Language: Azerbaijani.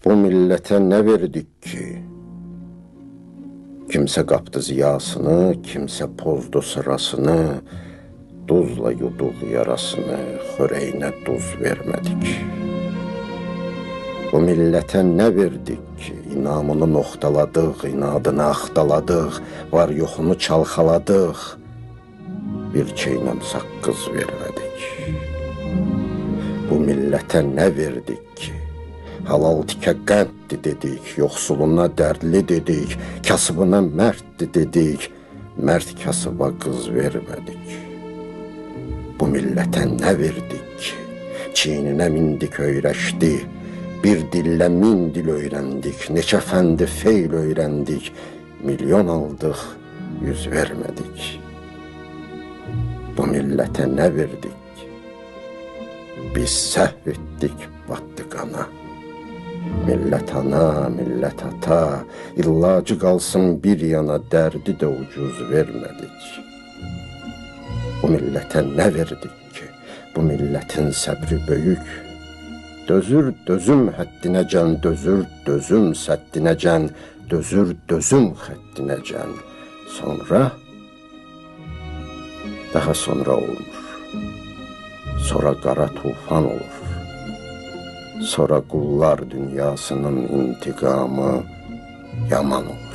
Bu millətə nə verdik ki? Kimsə qapdı ziyasını, kimsə pozdu sırasını, duzla yuduq yarasını, xörəyinə duz vermədik. Bu millətə nə verdik ki? İnamını noxtaladıq, inadını axtaladıq, var yoxunu çalxaladıq, bir çeynəm saqqız vermədik. Bu millətə nə verdik ki? Halal tikə qənddir dedik, yoxsuluna dərdli dedik, kasıbına mərddir dedik, mərd kasıba qız vermədik. Bu millətə nə verdik ki? Çiyninə mindik öyrəşdi, bir dillə min dil öyrəndik, neçə fəndi feyl öyrəndik, milyon aldıq, yüz vermədik. Bu millətə nə verdik? Biz səhv etdik, batdı qana. Millət ana, millət ata, illacı qalsın bir yana, dərdi də ucuz vermədik. Bu millətə nə verdik ki? Bu millətin səbri böyük. Dözür dözüm həddinəcən, dözür dözüm səddinəcən, dözür dözüm xəddinəcən. Sonra, daha sonra olmur. Sonra qara tufan olur. Sonra qullar dünyasının intiqamı yaman olur.